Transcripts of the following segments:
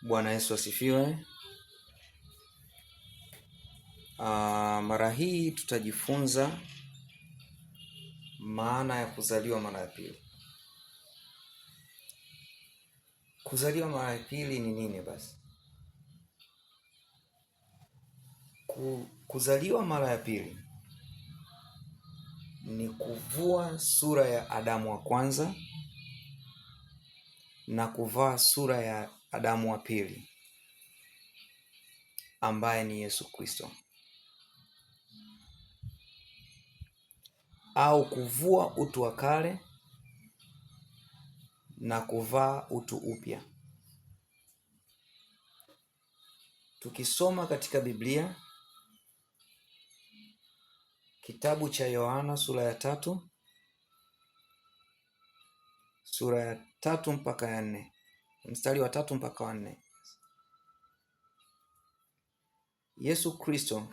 Bwana Yesu asifiwe. Mara hii tutajifunza maana ya kuzaliwa mara ya pili. Kuzaliwa mara ya pili ni nini basi? Kuzaliwa mara ya pili ni kuvua sura ya Adamu wa kwanza na kuvaa sura ya Adamu wa pili ambaye ni Yesu Kristo, au kuvua utu wa kale na kuvaa utu upya. Tukisoma katika Biblia kitabu cha Yohana sura ya tatu mpaka ya nne, mstari wa tatu mpaka wa nne. Yesu Kristo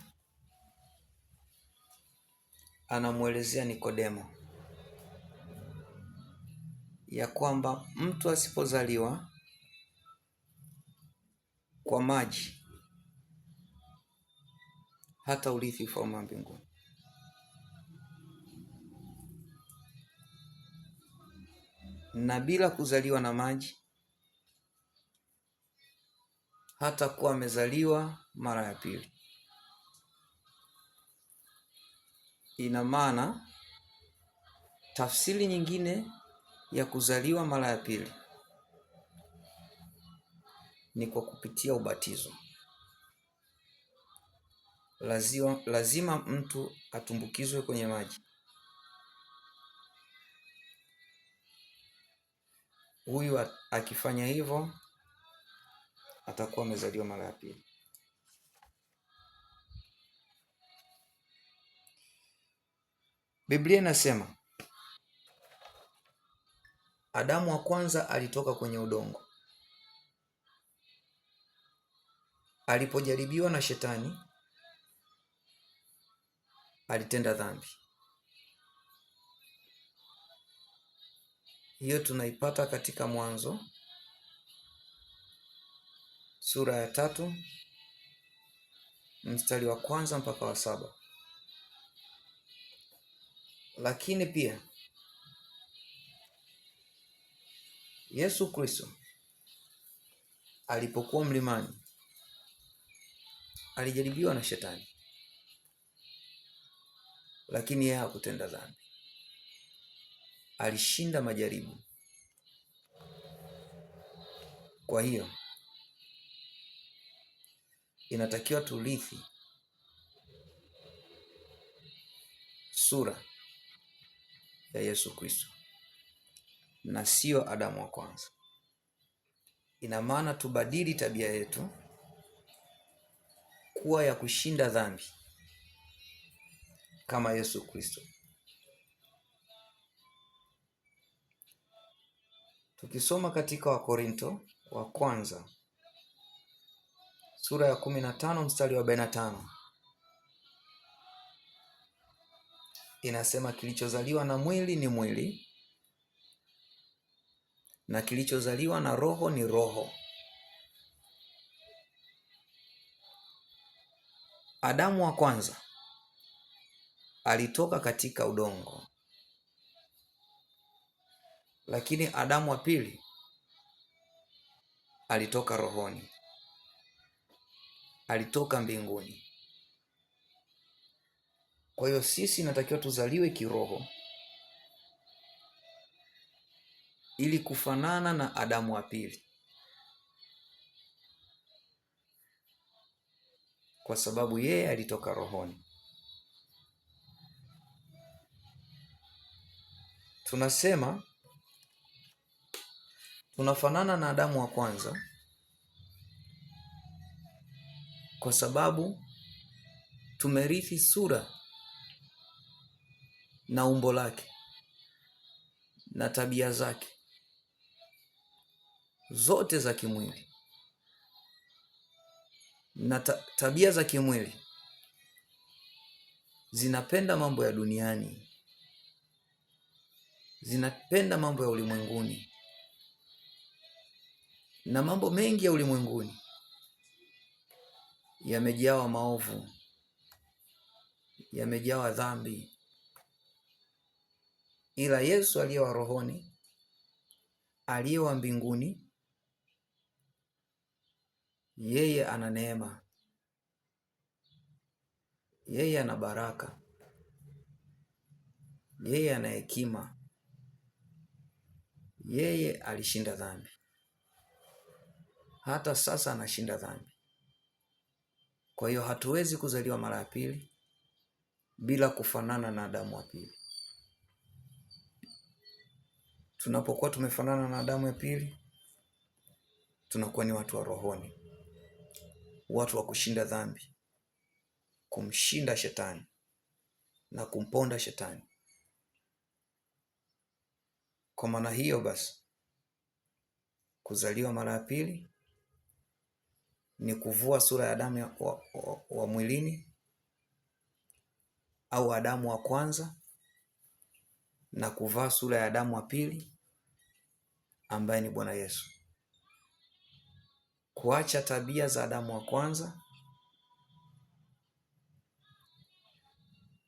anamwelezea Nikodemo ya kwamba mtu asipozaliwa kwa maji hata urithi ufalme wa mbinguni. Na bila kuzaliwa na maji hata kuwa amezaliwa mara ya pili. Ina maana tafsiri nyingine ya kuzaliwa mara ya pili ni kwa kupitia ubatizo. Lazima mtu atumbukizwe kwenye maji. Huyu akifanya hivyo atakuwa amezaliwa mara ya pili. Biblia inasema Adamu wa kwanza alitoka kwenye udongo. Alipojaribiwa na Shetani alitenda dhambi. Hiyo tunaipata katika Mwanzo sura ya 3 mstari wa kwanza mpaka wa 7. Lakini pia Yesu Kristo alipokuwa mlimani alijaribiwa na Shetani, lakini yeye hakutenda dhambi, alishinda majaribu. Kwa hiyo inatakiwa turithi sura ya Yesu Kristo na sio Adamu wa kwanza. Ina maana tubadili tabia yetu kuwa ya kushinda dhambi kama Yesu Kristo. Tukisoma katika Wakorinto wa kwanza sura ya 15 mstari wa 45 inasema, kilichozaliwa na mwili ni mwili na kilichozaliwa na roho ni roho. Adamu wa kwanza alitoka katika udongo, lakini Adamu wa pili alitoka rohoni, alitoka mbinguni. Kwa hiyo sisi inatakiwa tuzaliwe kiroho ili kufanana na Adamu wa pili, kwa sababu yeye alitoka rohoni. Tunasema tunafanana na Adamu wa kwanza kwa sababu tumerithi sura na umbo lake na tabia zake zote za kimwili na tabia za kimwili zinapenda mambo ya duniani, zinapenda mambo ya ulimwenguni. Na mambo mengi ya ulimwenguni yamejawa maovu, yamejawa dhambi, ila Yesu aliye wa rohoni, aliye wa mbinguni, yeye ana neema, yeye ana baraka, yeye ana hekima, yeye alishinda dhambi, hata sasa anashinda dhambi. Kwa hiyo hatuwezi kuzaliwa mara ya pili bila kufanana na Adamu wa pili. Tunapokuwa tumefanana na Adamu ya pili, tunakuwa ni watu wa rohoni, watu wa kushinda dhambi, kumshinda shetani na kumponda shetani. Kwa maana hiyo basi, kuzaliwa mara ya pili ni kuvua sura ya Adamu wa mwilini au Adamu wa kwanza na kuvaa sura ya Adamu wa pili ambaye ni Bwana Yesu. Kuacha tabia za Adamu wa kwanza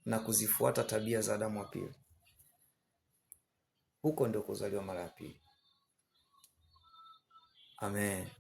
na kuzifuata tabia za Adamu wa pili. Huko ndio kuzaliwa mara ya pili. Amen.